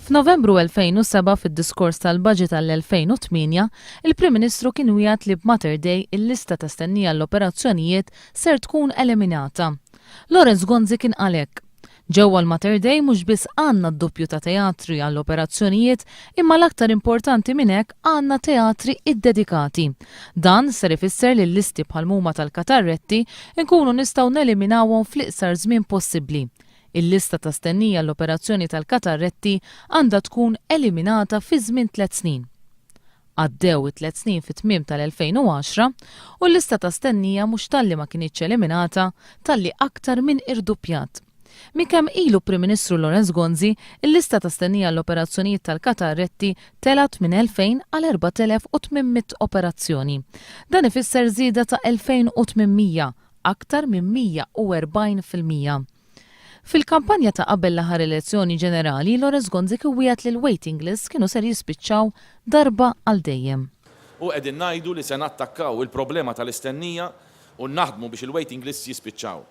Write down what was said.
F'Novembru 2007 fid-diskors tal-Budget għall-2008, il-Prim Ministru kien wiegħed li b'Mater Dei il-lista ta' stennija għall-operazzjonijiet ser tkun eliminata. Lawrence Gonzi kien qal hekk, Ġewwa l-Mater Dei mhux biss għandna d-doppju ta' teatri għall-operazzjonijiet imma l-aktar importanti minn hekk għandna teatri iddedikati. Dan ser ifisser li l-listi bħal m'huma tal-katarretti nkunu nistgħu neliminawhom fl-iqsar żmien possibbli. Il-lista ta' stennija għall-operazzjoni tal-katarretti għandha tkun eliminata fi żmien tlett snin. Għaddew it-tlett snin fit-tmiem tal-2010 u l-lista ta' stennija mhux talli ma kinitx eliminata, talli aktar minn irduppjat. Minn kemm ilu Prim Ministru Lawrence Gonzi, il-lista ta' stennija għall-operazzjonijiet tal-katarretti telgħet minn 2,000 għal 4,800 operazzjoni. Dan ifisser żieda ta' 2,800, aktar minn 140%. Fil-kampanja ta' qabel l-aħħar elezzjoni ġenerali, Lawrence Gonzi kien wiegħed li l-waiting lists kienu ser jispiċċaw darba għal dejjem. U qegħdin ngħidu li se nattakkaw il-problema tal-istennija u naħdmu biex il-waiting lists jispiċċaw.